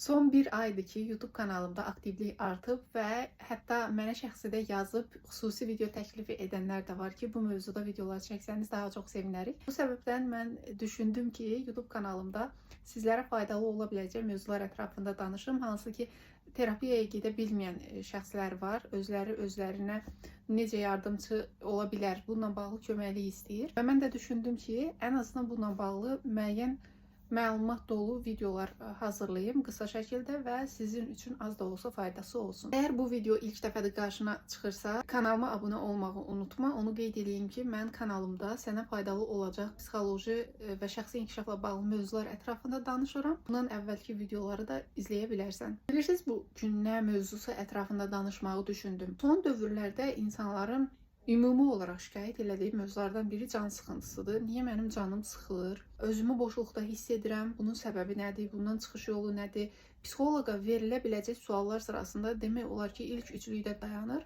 Son bir aydır ki, YouTube kanalımda aktivlik artıb və hətta mənə şəxsi də yazıb xüsusi video təklifi edənlər də var ki, bu mövzuda videolar çəksəniz daha çox sevinərik. Bu səbəbdən mən düşündüm ki, YouTube kanalımda sizlərə faydalı ola biləcək mövzular ətrafında danışım, hansı ki, terapiyaya gedə bilməyən şəxslər var, özləri özlərinə necə yardımçı ola bilər, bununla bağlı köməklik istəyir. Və mən də düşündüm ki, ən azından bununla bağlı müəyyən məlumat dolu videolar hazırlayım qısa şəkildə və sizin üçün az da olsa faydası olsun. Əgər bu video ilk dəfədir qarşına çıxırsa, kanalıma abunə olmağı unutma. Onu qeyd edeyim ki, mən kanalımda sənə faydalı olacaq psixoloji və şəxsi inkişafla bağlı mövzular ətrafında danışıram. Bundan əvvəlki videoları da izləyə bilərsən. Bilirsiniz, bu gün nə mövzusu ətrafında danışmağı düşündüm. Son dövrlərdə insanların ümumi olaraq şikayət elədiyi mövzulardan biri can sıxıntısıdır. Niyə mənim canım sıxılır? Özümü boşluqda hiss edirəm. Bunun səbəbi nədir? Bundan çıxış yolu nədir? Psixoloqa verilə biləcək suallar sırasında demək olar ki, ilk üçlükdə dayanır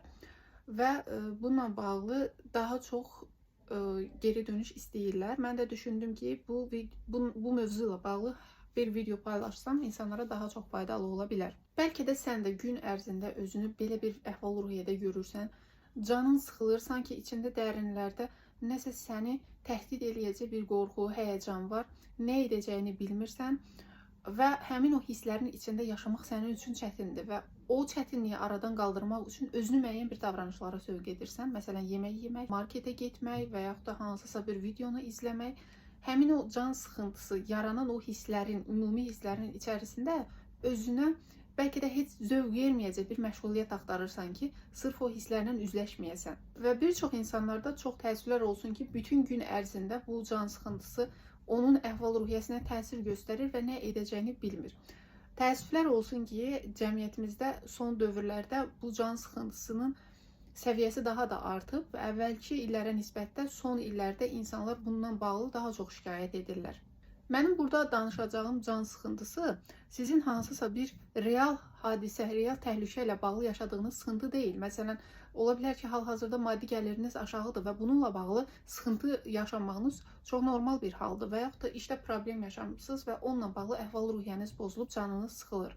və bununla bağlı daha çox geri dönüş istəyirlər. Mən də düşündüm ki, bu mövzu ilə bağlı bir video paylaşsam insanlara daha çox faydalı ola bilər. Bəlkə də sən də gün ərzində özünü belə bir əhval-ruhiyyədə görürsən. Canın sıxılır, sanki içində dərinlərdə nəsə səni təhdid eləyəcək bir qorxu, həyəcan var. Nə edəcəyini bilmirsən və həmin o hisslərin içində yaşamaq sənin üçün çətindir və o çətinliyi aradan qaldırmaq üçün özünü müəyyən bir davranışlara sövq edirsən. Məsələn, yemək yemək, marketə getmək və yaxud da hansısa bir videonu izləmək. Həmin o can sıxıntısı, yaranan o hisslərin, ümumi hisslərin içərisində özünə bəlkə də heç zövq verməyəcək bir məşğuliyyət axtarırsan ki, sırf o hisslərlə üzləşməyəsən. Və bir çox insanlarda çox təəssüflər olsun ki, bütün gün ərzində bu can sıxıntısı onun əhval-ruhiyyəsinə təsir göstərir və nə edəcəyini bilmir. Təəssüflər olsun ki, cəmiyyətimizdə son dövrlərdə bu can sıxıntısının səviyyəsi daha da artıb və əvvəlki illərə nisbətdə son illərdə insanlar bundan bağlı daha çox şikayət edirlər. Mənim burada danışacağım can sıxıntısı sizin hansısa bir real hadisə, real təhlükə ilə bağlı yaşadığınız sıxıntı deyil. Məsələn, ola bilər ki, hal-hazırda maddi gəliriniz aşağıdır və bununla bağlı sıxıntı yaşamağınız çox normal bir haldır və yaxud da işdə problem yaşamısınız və onunla bağlı əhval-ruhiyyəniz pozulub, canınız sıxılır.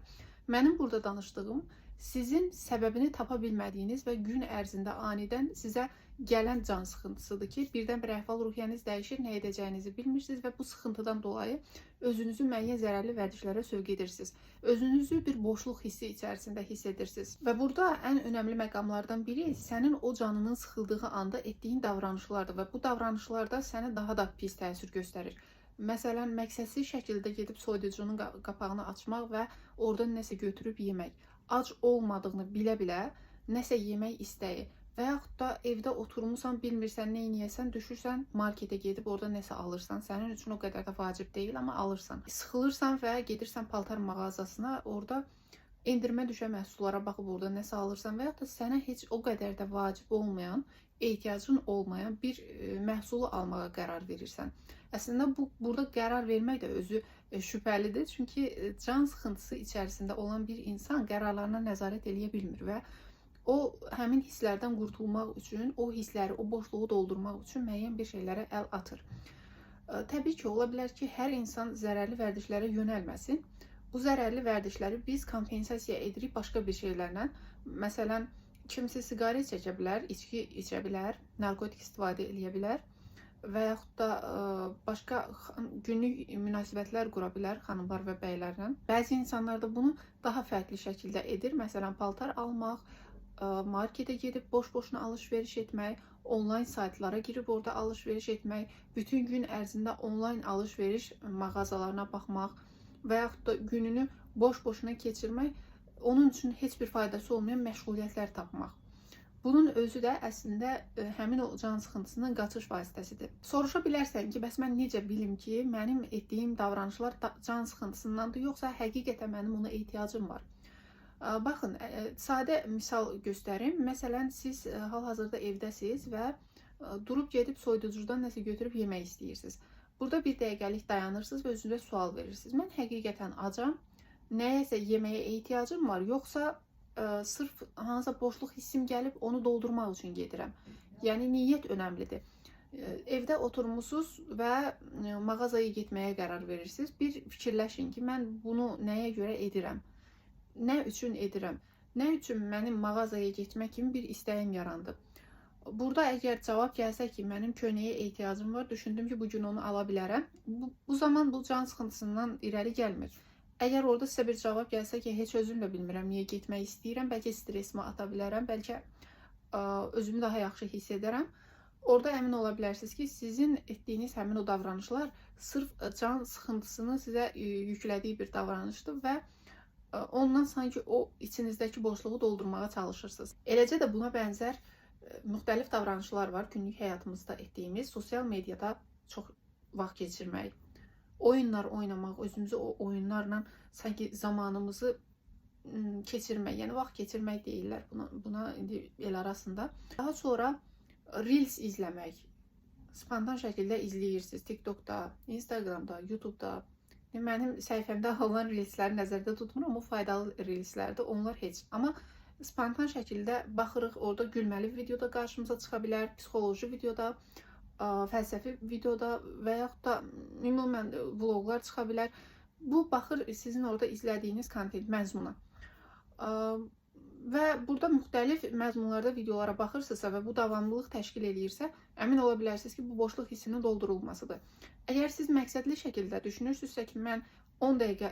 Mənim burada danışdığım sizin səbəbini tapa bilmədiyiniz və gün ərzində anidən sizə gələn can sıxıntısıdır ki, birdən-birə əhval-ruhiyyəniz dəyişir, nə edəcəyinizi bilmirsiniz və bu sıxıntıdan dolayı özünüzü müəyyən zərərli vərdişlərə sövq edirsiniz. Özünüzü bir boşluq hissi içərisində hiss edirsiniz. Və burada ən önəmli məqamlardan biri sənin o canının sıxıldığı anda etdiyin davranışlardır və bu davranışlar da sənə daha da pis təsir göstərir. Məsələn, məqsədsiz şəkildə gedib soyuducunun qapağını açmaq və oradan nəsə götürüb yemək. Ac olmadığını bilə-bilə nəsə yemək istəyi və yaxud da evdə oturmusan, bilmirsən nə edəsən, düşürsən marketə gedib orada nəsə alırsan. Sənin üçün o qədər də vacib deyil, amma alırsan. Sıxılırsan və gedirsən paltar mağazasına, orada endirimə düşən məhsullara baxıb orada nəsə alırsan və yaxud da sənə heç o qədər də vacib olmayan, ehtiyacın olmayan bir məhsulu almağa qərar verirsən. Əslində burada qərar vermək də özü şübhəlidir. Çünki can sıxıntısı içərisində olan bir insan qərarlarına nəzarət eləyə bilmir və o həmin hisslərdən qurtulmaq üçün, o hissləri, o boşluğu doldurmaq üçün müəyyən bir şeylərə əl atır. Təbii ki, ola bilər ki, hər insan zərərli vərdişlərə yönəlməsin. Bu zərərli vərdişləri biz kompensasiya edirik başqa bir şeylərlə. Məsələn, kimsə siqaret çəkə bilər, içki içə bilər, narkotik istifadə eləyə bilər və yaxud da başqa günlük münasibətlər qura bilər xanımlar və bəylərlə. Bəzi insanlar da bunu daha fərqli şəkildə edir. Məsələn, paltar almaq, marketə gedib boş-boşuna alış-veriş etmək, onlayn saytlara girib orada alış-veriş etmək, bütün gün ərzində onlayn alış-veriş mağazalarına baxmaq və yaxud da gününü boş-boşuna keçirmək, onun üçün heç bir faydası olmayan məşğuliyyətlər tapmaq. Bunun özü də əslində həmin o can sıxıntısından qaçış vasitəsidir. Soruşa bilərsən ki, bəs mən necə bilim ki, mənim etdiyim davranışlar can sıxıntısındandır, yoxsa həqiqətən mənim ona ehtiyacım var? Baxın, sadə misal göstərim. Məsələn, siz hal-hazırda evdəsiz və durub gedib soyuducudan nəsə götürüb yemək istəyirsiniz. Burada bir dəqiqəlik dayanırsınız və özünüzə sual verirsiniz. Mən həqiqətən acam, nəyəsə yeməyə ehtiyacım var, yoxsa sırf hansısa boşluq hissim gəlib onu doldurmaq üçün gedirəm. Yəni niyyət önəmlidir. Evdə oturmusunuz və mağazaya getməyə qərar verirsiniz. Bir fikirləşin ki, mən bunu nəyə görə edirəm? Nə üçün edirəm? Nə üçün mənim mağazaya getmək kimi bir istəyim yarandı? Burada əgər cavab gəlsə ki, mənim köynəyə ehtiyacım var, düşündüm ki, bu gün onu ala bilərəm. Bu zaman bu can sıxıntısından irəli gəlmir. Əgər orada sizə bir cavab gəlsə ki, heç özüm də bilmirəm niyə getmək istəyirəm, bəlkə stresimi ata bilərəm, bəlkə özümü daha yaxşı hiss edərəm. Orada əmin ola bilərsiniz ki, sizin etdiyiniz həmin o davranışlar sırf can sıxıntısını sizə yüklədiyi bir davranışdır və ondan sanki o içinizdəki boşluğu doldurmağa çalışırsınız. Eləcə də buna bənzər müxtəlif davranışlar var günlük həyatımızda etdiyimiz, sosial mediada çox vaxt keçirmək, oyunlar oynamaq, özümüzü o oyunlarla sanki zamanımızı keçirmək, yəni vaxt keçirmək deyirlər buna indi el arasında. Daha sonra Reels izləmək. Spontan şəkildə izləyirsiniz TikTokda, Instagramda, YouTube'da. Mənim səhifəmdə olan Reelsləri nəzərdə tutmuram, o faydalı Reelslərdir, onlar heç. Amma spontan şəkildə baxırıq, orada gülməli videoda qarşımıza çıxa bilər, psixoloji videoda, fəlsəfi videoda və yaxud da ümumən vloqlar çıxa bilər. Bu baxır sizin orada izlədiyiniz kontent məzmuna. Və burada müxtəlif məzmunlarda videolara baxırsınızsa və bu davamlılıq təşkil eləyirsə, əmin ola bilərsiniz ki, bu boşluq hissinin doldurulmasıdır. Əgər siz məqsədli şəkildə düşünürsünüzsə ki, mən 10 dəqiqə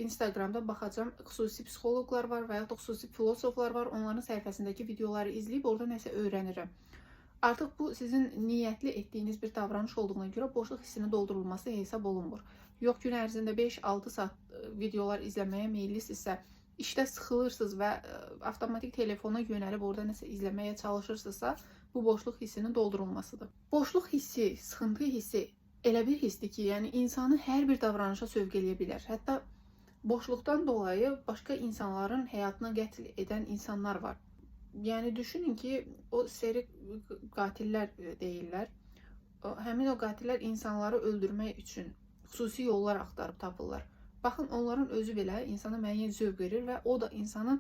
Instagramda baxacam, xüsusi psixoloqlar var və yaxud da xüsusi filosoflar var, onların səhifəsindəki videoları izləyib orada nəsə öyrənirəm. Artıq bu sizin niyyətli etdiyiniz bir davranış olduğuna görə boşluq hissinin doldurulması hesab olunmur. Yox, gün ərzində 5-6 saat videolar izləməyə meyillisinizsə, işdə sıxılırsınız və avtomatik telefona yönəlib orada nəsə izləməyə çalışırsınızsa, bu boşluq hissinin doldurulmasıdır. Boşluq hissi, sıxıntı hissi elə bir hissdir ki, yəni insanı hər bir davranışa sövq eləyə bilər. Hətta boşluqdan dolayı başqa insanların həyatına qətl edən insanlar var. Yəni düşünün ki, o seri qatillər deyirlər. Həmin o qatillər insanları öldürmək üçün xüsusi yollar axtarıb tapırlar. Baxın, onların özü belə insana müəyyən zövq verir və o da insanın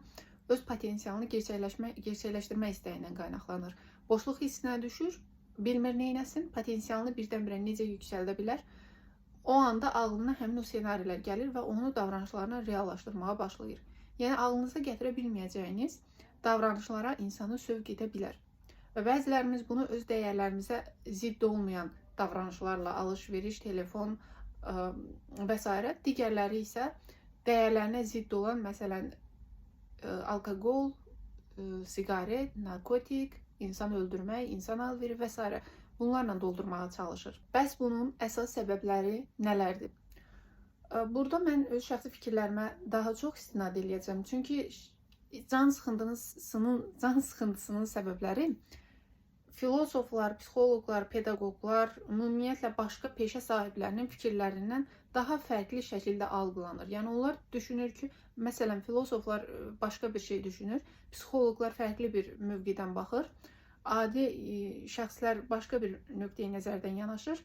öz potensialını gerçəkləşdirmək istəyindən qaynaqlanır. Boşluq hissinə düşür, bilmir neynəsin, potensialını birdən-birə necə yüksəldə bilər. O anda ağlına həmin o ssenarilər gəlir və onu davranışlarına reallaşdırmağa başlayır. Yəni ağlınıza gətirə bilməyəcəyiniz davranışlara insanı sövq edə bilər. Və bəzilərimiz bunu öz dəyərlərimizə zidd olmayan davranışlarla, alış-veriş, telefon və s. Digərləri isə dəyərlərinə zidd olan, məsələn, alkoqol, siqaret, narkotik, insan öldürmək, insan alveri və s. Bunlarla doldurmağa çalışır. Bəs bunun əsas səbəbləri nələrdir? Burada mən öz şəxsi fikirlərimə daha çox istinad eləyəcəm. Çünki can sıxıntısının səbəbləri filosoflar, psixoloqlar, pedaqoqlar, ümumiyyətlə başqa peşə sahiblərinin fikirlərindən daha fərqli şəkildə algılanır. Yəni onlar düşünür ki, məsələn, filosoflar başqa bir şey düşünür, psixoloqlar fərqli bir mövqedən baxır, adi şəxslər başqa bir nöqteyi nəzərdən yanaşır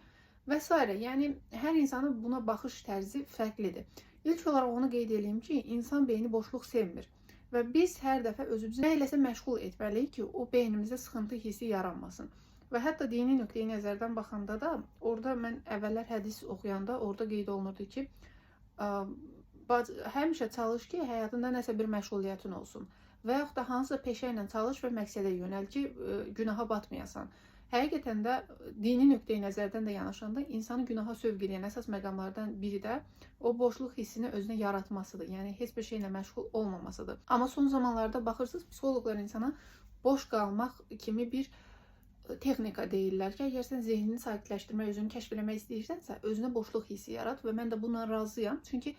və s. Yəni hər insanın buna baxış tərzi fərqlidir. İlk olaraq onu qeyd edeyim ki, insan beyni boşluq sevmir. Və biz hər dəfə özümüzü nə iləsə məşğul etməliyik ki, o beynimizdə sıxıntı hissi yaranmasın. Və hətta dini nöqteyi nəzərdən baxanda da, orada mən əvvəllər hədis oxuyanda orada qeyd olunurdu ki, həmişə çalış ki, həyatında nəsə bir məşğuliyyətin olsun. Və yaxud da hansısa peşə ilə çalış və məqsədə yönəl ki, günaha batmayasan. Həqiqətən də dini nöqteyi nəzərdən də yanaşanda insanı günaha sövq edən əsas məqamlardan biri də o boşluq hissini özünə yaratmasıdır. Yəni heç bir şeylə məşğul olmamasıdır. Amma son zamanlarda baxırsınız, psixoloqlar insana boş qalmaq kimi bir texnika deyirlər ki, əgər sən zehnini sakitləşdirmək, özünü kəşf eləmək istəyirsənsə, özünə boşluq hissi yarat və mən də buna razıyam. Çünki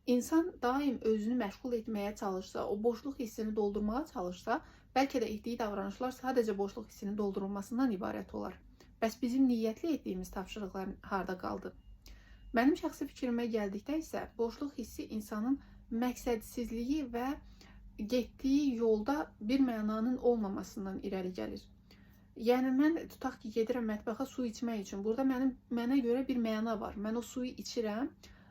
insan daim özünü məşğul etməyə çalışsa, o boşluq hissini doldurmağa çalışsa, bəlkə də etdiyi davranışlar sadəcə boşluq hissinin doldurulmasından ibarət olar. Bəs bizim niyyətli etdiyimiz tapşırıqlar harda qaldı? Mənim şəxsi fikrimə gəldikdə isə boşluq hissi insanın məqsədsizliyi və getdiyi yolda bir mənanın olmamasından irəli gəlir. Yəni mən tutaq ki, gedirəm mətbəxə su içmək üçün. Burada mənə görə bir məna var. Mən o suyu içirəm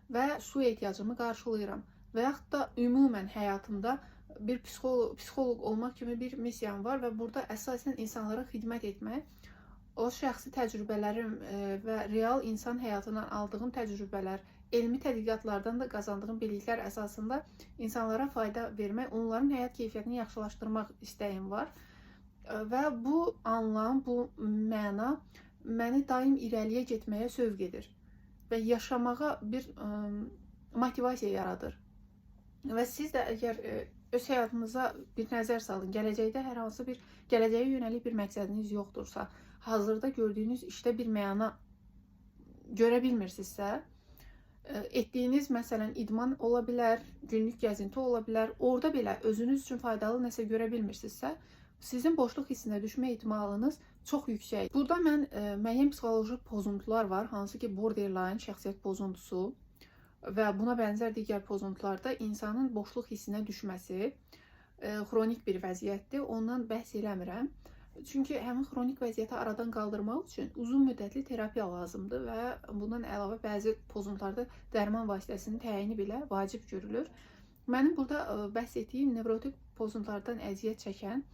və su ehtiyacımı qarşılayıram. Və yaxud da ümumən həyatımda bir psixoloq olmaq kimi bir missiyam var və burada əsasən insanlara xidmət etmək O şəxsi təcrübələrim və real insan həyatından aldığım təcrübələr, elmi tədqiqatlardan da qazandığım biliklər əsasında insanlara fayda vermək, onların həyat keyfiyyətini yaxşılaşdırmaq istəyim var. Və bu anlam, bu məna məni daim irəliyə getməyə sövq edir və yaşamağa bir motivasiya yaradır. Və siz də əgər öz həyatınıza bir nəzər salın, gələcəkdə hər hansı bir gələcəyə yönəlik bir məqsədiniz yoxdursa, hazırda gördüyünüz işdə bir məna görə bilmirsinizsə, etdiyiniz məsələn idman ola bilər, günlük gəzinti ola bilər, orada belə özünüz üçün faydalı nəsə görə bilmirsinizsə, sizin boşluq hissinə düşmə ehtimalınız çox yüksəkdir. Burada mən müəyyən psixoloji pozuntular var, hansı ki borderline şəxsiyyət pozuntusu və buna bənzər digər pozuntularda insanın boşluq hissinə düşməsi xronik bir vəziyyətdir. Ondan bəhs eləmirəm. Çünki həmin xronik vəziyyəti aradan qaldırmaq üçün uzun müddətli terapiya lazımdır və bundan əlavə bəzi pozuntularda dərman vasitəsinin təyini belə vacib görülür. Mənim burada bəhs etdiyim nevrotik pozuntulardan əziyyət çəkən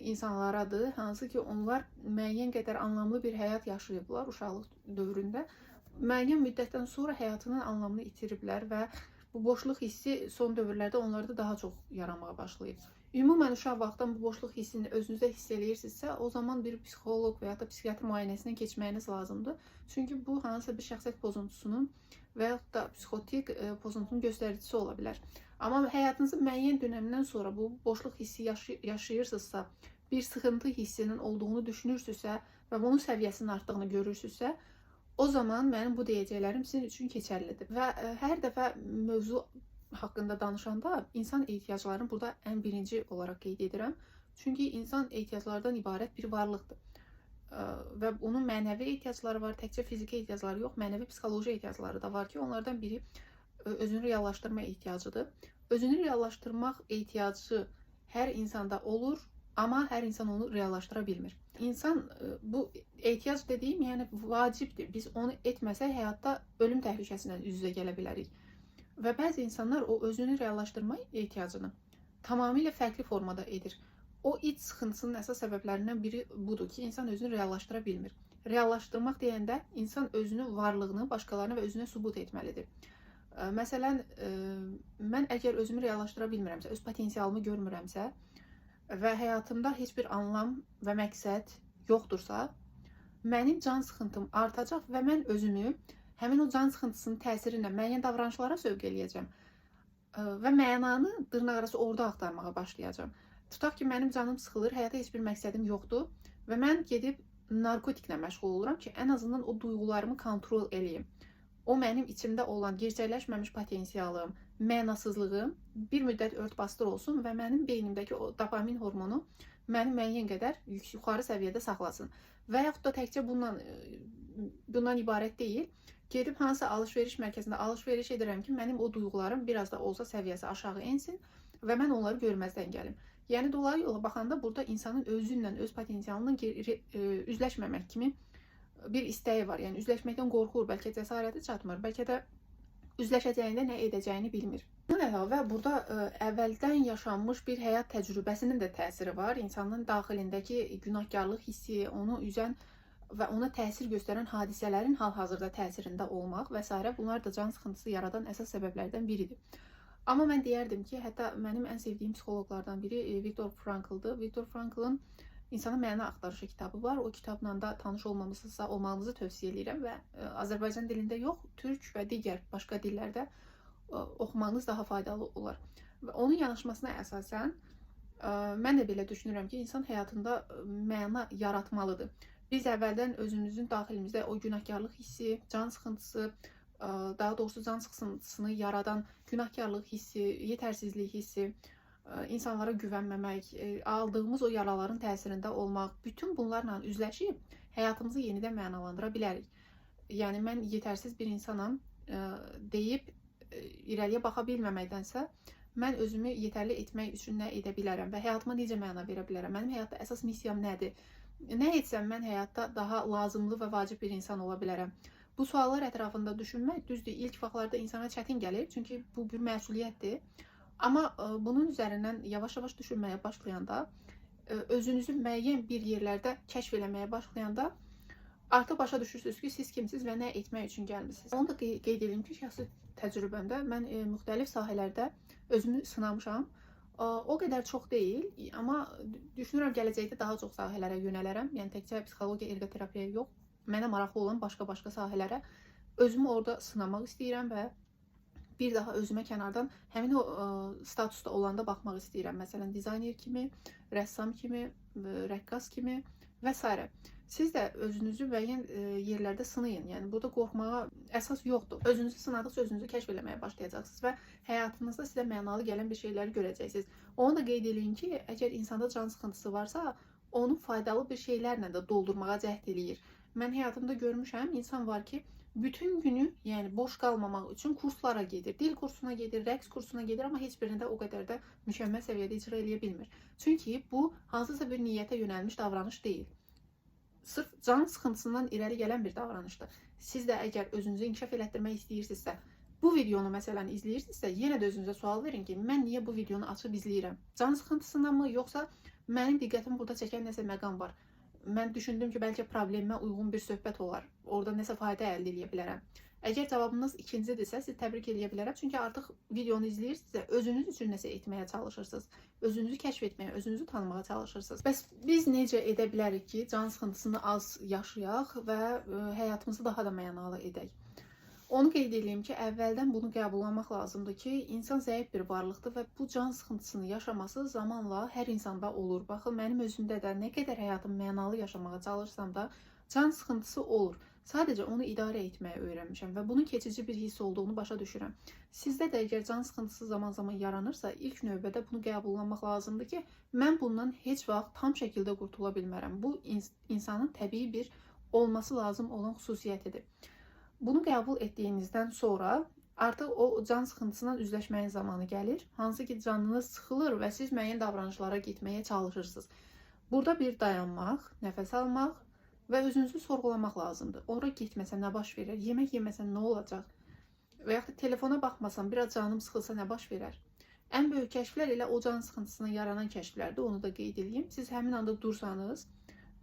insanlaradır, hansı ki onlar müəyyən qədər anlamlı bir həyat yaşayıblar uşaqlıq dövründə. Müəyyən müddətdən sonra həyatının anlamını itiriblər və bu boşluq hissi son dövrlərdə onlarda daha çox yaranmağa başlayıb. Ümumən uşaq vaxtdan bu boşluq hissini özünüzdə hiss eləyirsinizsə, o zaman bir psixoloq və ya da psixiatr müayinəsindən keçməyiniz lazımdır. Çünki bu hansısa bir şəxsiyyət pozuntusunun və yaxud da psixotik pozuntunun göstəricisi ola bilər. Amma həyatınızın müəyyən dönəmindən sonra bu boşluq hissi yaşayırsınızsa, bir sıxıntı hissinin olduğunu düşünürsünüzsə və bunun səviyyəsinin artdığını görürsünüzsə, o zaman mənim bu deyəcəklərim sizin üçün keçərlidir. Və hər dəfə mövzu haqqında danışanda insan ehtiyaclarını burada ən birinci olaraq qeyd edirəm. Çünki insan ehtiyaclardan ibarət bir varlıqdır. Və onun mənəvi ehtiyacları var, təkcə fiziki ehtiyacları yox, mənəvi psixoloji ehtiyacları da var ki, onlardan biri özünü reallaşdırma ehtiyacıdır. Özünü reallaşdırmaq ehtiyacı hər insanda olur, amma hər insan onu reallaşdıra bilmir. İnsan bu ehtiyac dediyim, yəni vacibdir. Biz onu etməsək həyatda ölüm təhlükəsindən üz-üzə gələ bilərik. Və bəzi insanlar o özünü reallaşdırma ehtiyacını tamamilə fərqli formada edir. O iç sıxıntısının əsas səbəblərindən biri budur ki, insan özünü reallaşdıra bilmir. Reallaşdırmaq deyəndə insan özünü, varlığını başqalarına və özünə sübut etməlidir. Məsələn, mən əgər özümü reallaşdıra bilmirəmsə, öz potensialımı görmürəmsə və həyatımda heç bir anlam və məqsəd yoxdursa, mənim can sıxıntım artacaq və mən özümü həmin o can sıxıntısının təsiri ilə müəyyən davranışlara sövq eləyəcəm və mənanı dırnaqarası orada axtarmağa başlayacağam. Tutaq ki, mənim canım sıxılır, həyata heç bir məqsədim yoxdur və mən gedib narkotiklə məşğul oluram ki, ən azından o duyğularımı kontrol eləyim. O mənim içimdə olan gerçəkləşməmiş potensialım, mənasızlığım bir müddət ört-basdır olsun və mənim beynimdəki o dopamin hormonu məni müəyyən qədər yuxarı səviyyədə saxlasın. Və yaxud da təkcə bundan ibarət deyil. Gedib hansısa alış-veriş mərkəzində alış-veriş edirəm ki, mənim o duyğularım biraz da olsa səviyyəsi aşağı ensin və mən onları görməzdən gəlim. Yəni dolayı yola baxanda burada insanın özü ilə, öz potensialının üzləşməmək kimi bir istəyi var. Yəni üzləşməkdən qorxur, bəlkə cəsarəti çatmır, bəlkə də üzləşəcəyində nə edəcəyini bilmir. Bundan əlavə burada əvvəldən yaşanmış bir həyat təcrübəsinin də təsiri var. İnsanın daxilindəki günahkarlıq hissi, onu üzən və ona təsir göstərən hadisələrin hal-hazırda təsirində olmaq və s. Bunlar da can sıxıntısı yaradan əsas səbəblərdən biridir. Amma mən deyərdim ki, hətta mənim ən sevdiyim psixoloqlardan biri Viktor Frankl'dır. Viktor Frankl'ın İnsana Məna Axtarışı kitabı var. O kitabla da tanış olmamışsınızsa olmağınızı tövsiyə edirəm və Azərbaycan dilində yox, türk və digər başqa dillərdə oxumağınız daha faydalı olar. Və onun yanaşmasına əsasən mən də belə düşünürəm ki, insan həyatında məna yaratmalıdır. Biz əvvəldən özümüzün daxilimizdə o günahkarlıq hissi, can sıxıntısı, daha doğrusu can sıxıntısını yaradan günahkarlıq hissi, yetərsizlik hissi, insanlara güvənməmək, aldığımız o yaraların təsirində olmaq, bütün bunlarla üzləşib həyatımızı yenidən mənalandıra bilərik. Yəni mən yetərsiz bir insanam deyib irəliyə baxa bilməməkdənsə, mən özümü yetərli etmək üçün nə edə bilərəm və həyatıma necə məna verə bilərəm? Mənim həyatda əsas missiyam nədir? Nə etsəm mən həyatda daha lazımlı və vacib bir insan ola bilərəm? Bu suallar ətrafında düşünmək, düzdür, ilk vaxtlarda insana çətin gəlir, çünki bu bir məsuliyyətdir. Amma bunun üzərindən yavaş-yavaş düşünməyə başlayanda özünüzü müəyyən bir yerlərdə kəşf eləməyə başlayanda artıq başa düşürsünüz ki, siz kimsiniz və nə etmək üçün gəlmisiniz. Onu da qeyd edim ki, şəxsi təcrübəmdə mən müxtəlif sahələrdə özümü sınamışam. O qədər çox deyil, amma düşünürəm gələcəkdə daha çox sahələrə yönələrəm. Yəni təkcə psixologiya, ergoterapiya yox, mənə maraqlı olan başqa-başqa sahələrə özümü orada sınamaq istəyirəm və bir daha özümə kənardan həmin o statusda olanda baxmaq istəyirəm. Məsələn, dizayner kimi, rəssam kimi, rəqqas kimi və s. Siz də özünüzü müəyyən yerlərdə sınayın. Yəni burada qorxmağa əsas yoxdur. Özünüzü sınadıqca özünüzü kəşf eləməyə başlayacaqsınız və həyatınızda sizə mənalı gələn bir şeyləri görəcəksiniz. Onu da qeyd edeyim ki, əgər insanda can sıxıntısı varsa, onu faydalı bir şeylərlə də doldurmağa cəhd eləyir. Mən həyatımda görmüşəm, insan var ki, bütün günü, yəni boş qalmamaq üçün kurslara gedir. Dil kursuna gedir, rəqs kursuna gedir, amma heç birini də o qədər də mükəmməl səviyyədə icra eləyə bilmir. Çünki bu hansısa bir niyyətə yönəlmiş davranış deyil. Sırf can sıxıntısından irəli gələn bir davranışdır. Siz də əgər özünüzü inkişaf elətdirmək istəyirsinizsə, bu videonu məsələn izləyirsinizsə, yenə də özünüzə sual verin ki, mən niyə bu videonu açıb izləyirəm? Can sıxıntısındanmı, yoxsa mənim diqqətimi burada çəkən nəsə məqam var? Mən düşündüm ki, bəlkə problemimə uyğun bir söhbət olar. Orada nəsə fayda əldə eləyə bilərəm. Əgər cavabınız ikincidirsə, sizi təbrik eləyə bilərəm. Çünki artıq videonu izləyirsinizsə, özünüz üçün nəsə etməyə çalışırsınız. Özünüzü kəşf etməyə, özünüzü tanımağa çalışırsınız. Bəs biz necə edə bilərik ki, can sıxıntısını az yaşayaq və həyatımızı daha da mənalı edək? Onu qeyd edeyim ki, əvvəldən bunu qəbul etmək lazımdır ki, insan zəif bir varlıqdır və bu can sıxıntısını yaşaması zamanla hər insanda olur. Baxın, mənim özümdə də nə qədər həyatım mənalı yaşamağa çalışsam da can sıxıntısı olur. Sadəcə onu idarə etməyi öyrənmişəm və bunun keçici bir hiss olduğunu başa düşürəm. Sizdə də əgər can sıxıntısı zaman-zaman yaranırsa, ilk növbədə bunu qəbullanmaq lazımdır ki, mən bundan heç vaxt tam şəkildə qurtula bilmərəm. Bu insanın təbii bir olması lazım olan xüsusiyyətidir. Bunu qəbul etdiyinizdən sonra artıq o can sıxıntısından üzləşməyin zamanı gəlir. Hansı ki, canınız sıxılır və siz müəyyən davranışlara getməyə çalışırsınız. Burada bir dayanmaq, nəfəs almaq və özünüzü sorğulamaq lazımdır. Ora getməsəm nə baş verər? Yemək yeməsəm nə olacaq? Və yaxud da telefona baxmasam, biraz canım sıxılsa nə baş verər? Ən böyük kəşflər elə o can sıxıntısından yaranan kəşflərdir. Onu da qeyd edeyim. Siz həmin anda dursanız,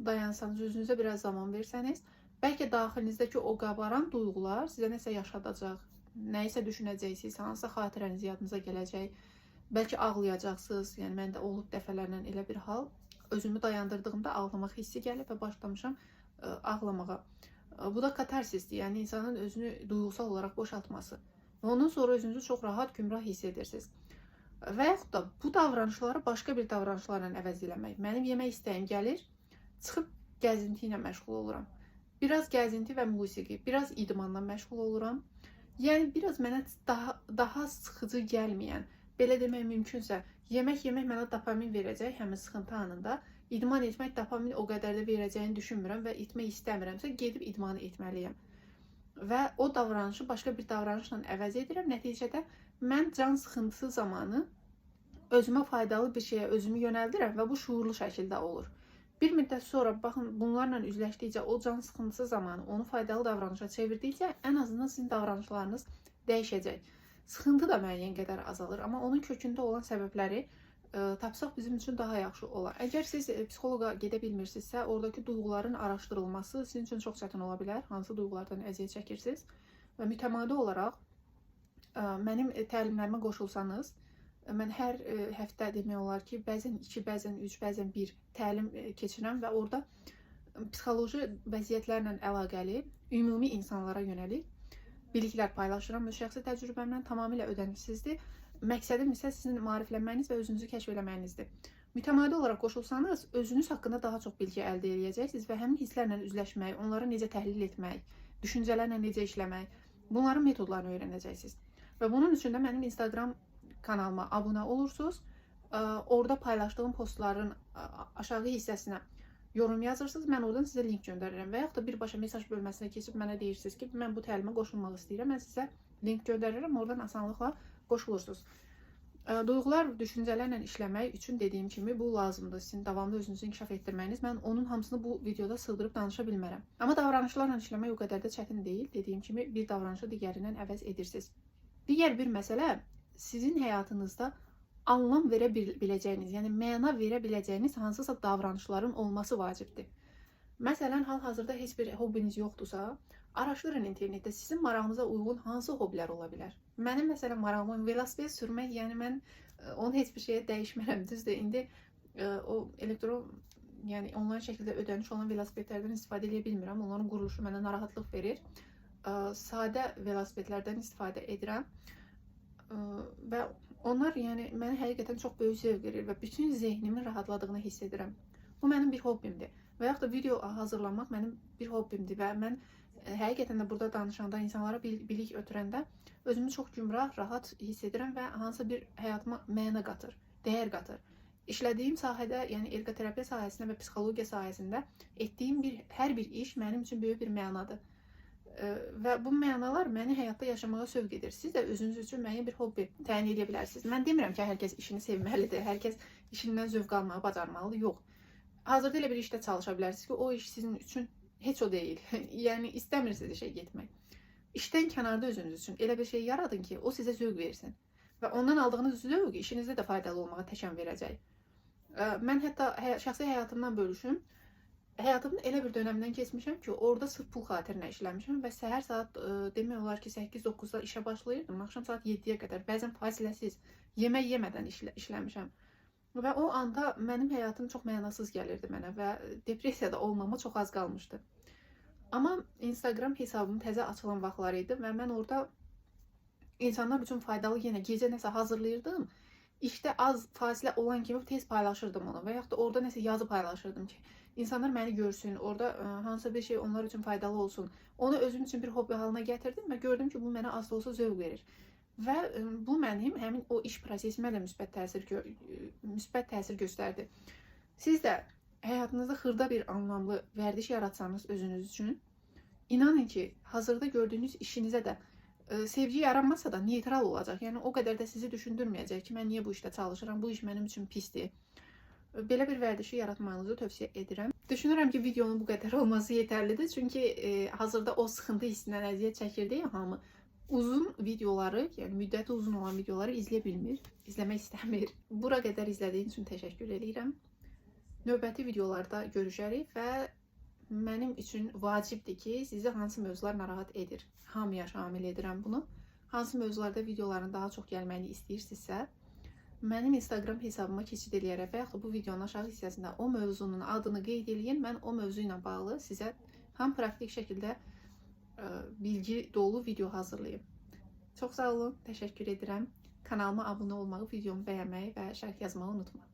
dayansanız, özünüzə biraz zaman versəniz, bəlkə daxilinizdəki o qabaran duyğular sizə nəsə yaşadacaq, nəyisə düşünəcəksiniz, hansısa xatirəniz yadınıza gələcək, bəlkə ağlayacaqsınız. Yəni məndə olub dəfələrlə elə bir hal. Özümü dayandırdığımda ağlamaq hissi gəlib və başlamışam ağlamağa. Bu da katarsisdir, yəni insanın özünü duyğusal olaraq boşaltması. Və ondan sonra özünüzü çox rahat, gümrah hiss edirsiniz. Və yaxud da bu davranışları başqa bir davranışlarla əvəz eləmək. Mənim yemək istəyim gəlir, çıxıb gəzinti ilə məşğul oluram. Biraz gəzinti və musiqi, biraz idmanla məşğul oluram. Yəni biraz mənə daha sıxıcı gəlməyən, belə demək mümkünsə, yemək yemək mənə dopamin verəcək həmin sıxıntı anında. İdman etmək dopamin o qədər də verəcəyini düşünmürəm və etmək istəmirəmsə, gedib idmanı etməliyəm. Və o davranışı başqa bir davranışla əvəz edirəm. Nəticədə mən can sıxıntısı zamanı özümə faydalı bir şeyə özümü yönəldirəm və bu şuurlu şəkildə olur. Bir müddət sonra baxın, bunlarla üzləşdikcə, o can sıxıntısı zamanı onu faydalı davranışa çevirdikcə ən azından sizin davranışlarınız dəyişəcək. Sıxıntı da müəyyən qədər azalır, amma onun kökündə olan səbəbləri tapsaq bizim üçün daha yaxşı olar. Əgər siz psixoloqa gedə bilmirsinizsə, oradakı duyğuların araşdırılması sizin üçün çox çətin ola bilər. Hansı duyğulardan əziyyət çəkirsiniz? Və mütəmadi olaraq mənim təlimlərimə qoşulsanız, mən hər həftə demək olar ki, bəzən 2, bəzən 3, bəzən 1 təlim keçirəm və orada psixoloji vəziyyətlərlə əlaqəli ümumi insanlara yönəlik biliklər paylaşıram. Öz şəxsi təcrübəmlə tamamilə ödənişsizdir. Məqsədim isə sizin maariflənməyiniz və özünüzü kəşf eləməyinizdir. Mütəmadi olaraq qoşulsanız, özünüz haqqında daha çox bilgi əldə edəcəksiniz və həmin hisslərlə üzləşmək, onları necə təhlil etmək, düşüncələrlə necə işləmək, bunların metodlarını öyrənəcəksiniz. Və bunun üçün də mənim Instagram kanalıma abunə olursunuz. Orada paylaşdığım postların aşağı hissəsinə yorum yazırsınız. Mən oradan sizə link göndərirəm və yaxud da birbaşa mesaj bölməsinə keçib mənə deyirsiniz ki, mən bu təlimə qoşulmaq istəyirəm. Mən sizə link göndərirəm. Oradan asanlıqla qoşulursunuz. Duyğular, düşüncələrlə işləmək üçün dediyim kimi bu lazımdır. Sizin davamlı özünüzü inkişaf etdirməyiniz. Mən onun hamısını bu videoda sığdırıb danışa bilmərəm. Amma davranışlarla işləmək o qədər də çətin deyil. Dediyim kimi bir davranışı digərindən əvəz edirsiniz. Digər bir məsələ, sizin həyatınızda Anlam verə biləcəyiniz, yəni məna verə biləcəyiniz hansısa davranışların olması vacibdir. Məsələn, hal-hazırda heç bir hobbiniz yoxdursa, araşdırın internetdə sizin marağınıza uyğun hansı hobbilər ola bilər. Mənim məsələn marağım velosiped sürmək, yəni mən onu heç bir şeyə dəyişmərəm. Düzdür, indi o elektron, yəni onlayn şəkildə ödəniş olan velosipedlərdən istifadə edə bilmirəm. Onların quruluşu mənə narahatlıq verir. Sadə velosipedlərdən istifadə edirəm. Və onlar yəni mənə həqiqətən çox böyük zövq verir və bütün zehnimin rahatladığını hiss edirəm. Bu mənim bir hobbimdir. Və yaxud da video hazırlamaq mənim bir hobbimdir və mən həqiqətən də burada danışanda, insanlara bilik ötürəndə özümü çox gümrah, rahat hiss edirəm və hansısa bir həyatıma məna qatır, dəyər qatır. İşlədiyim sahədə, yəni ergoterapiya sahəsində və psixologiya sahəsində etdiyim hər bir iş mənim üçün böyük bir mənadır. Və bu mənalar məni həyatda yaşamağa sövq edir. Siz də özünüz üçün müəyyən bir hobbi təyin edə bilərsiniz. Mən demirəm ki, hər kəs işini sevməlidir, hər kəs işindən zövq almağı bacarmalıdır. Yox. Hazırda elə bir işdə çalışa bilərsiniz ki, o iş sizin üçün heç o deyil. Yəni istəmirsiniz işə getmək. İşdən kənarda özünüz üçün elə bir şey yaradın ki, o sizə zövq versin. Və ondan aldığınız zövq işinizdə də faydalı olmağa təkan verəcək. Mən hətta şəxsi həyatımdan bölüşüm. Həyatımın elə bir dönəmindən keçmişəm ki, orada sırf pul xatirinə işləmişəm və səhər saat demək olar ki, 8-9-da işə başlayırdım, axşam saat 7-yə qədər, bəzən fasiləsiz, yemək yemədən işləmişəm. Və o anda mənim həyatım çox mənasız gəlirdi mənə və depressiyada olmama çox az qalmışdı. Amma Instagram hesabım təzə açılan vaxtlar idi və mən orada insanlar üçün faydalı yenə gecə nəsə hazırlayırdım. İşdə az fasilə olan kimi tez paylaşırdım onu və yaxud da orada nəsə yazı paylaşırdım ki, insanlar məni görsün, orada hansısa bir şey onlar üçün faydalı olsun. Onu özüm üçün bir hobbi halına gətirdim və gördüm ki, bu mənə az da olsa zövq verir. Və bu mənim həmin o iş prosesimə də müsbət təsir göstərdi. Siz də həyatınızda xırda bir anlamlı vərdiş yaratsanız özünüz üçün, inanın ki, hazırda gördüyünüz işinizə də sevgi yaranmasa da neytral olacaq. Yəni o qədər də sizi düşündürməyəcək ki, mən niyə bu işdə çalışıram, bu iş mənim üçün pisdir. Belə bir vərdişi yaratmağınızı tövsiyə edirəm. Düşünürəm ki, videonun bu qədər olması yetərlidir. Çünki hazırda o sıxıntı hissindən əziyyət çəkir deyə hamı uzun videoları, yəni müddəti uzun olan videoları izləyə bilmir, izləmək istəmir. Bura qədər izlədiyin üçün təşəkkür edirəm. Növbəti videolarda görüşərik və mənim üçün vacibdir ki, sizi hansı mövzular narahat edir. Hamıya şamil edirəm bunu. Hansı mövzularda videoların daha çox gəlməyini istəyirsinizsə, mənim Instagram hesabıma keçid eləyərək və yaxud da bu videonun aşağı hissəsində o mövzunun adını qeyd eləyin. Mən o mövzu ilə bağlı sizə tam praktik şəkildə bilgi dolu video hazırlayım. Çox sağ olun, təşəkkür edirəm. Kanalıma abunə olmağı, videomu bəyənməyi və şərh yazmağı unutma.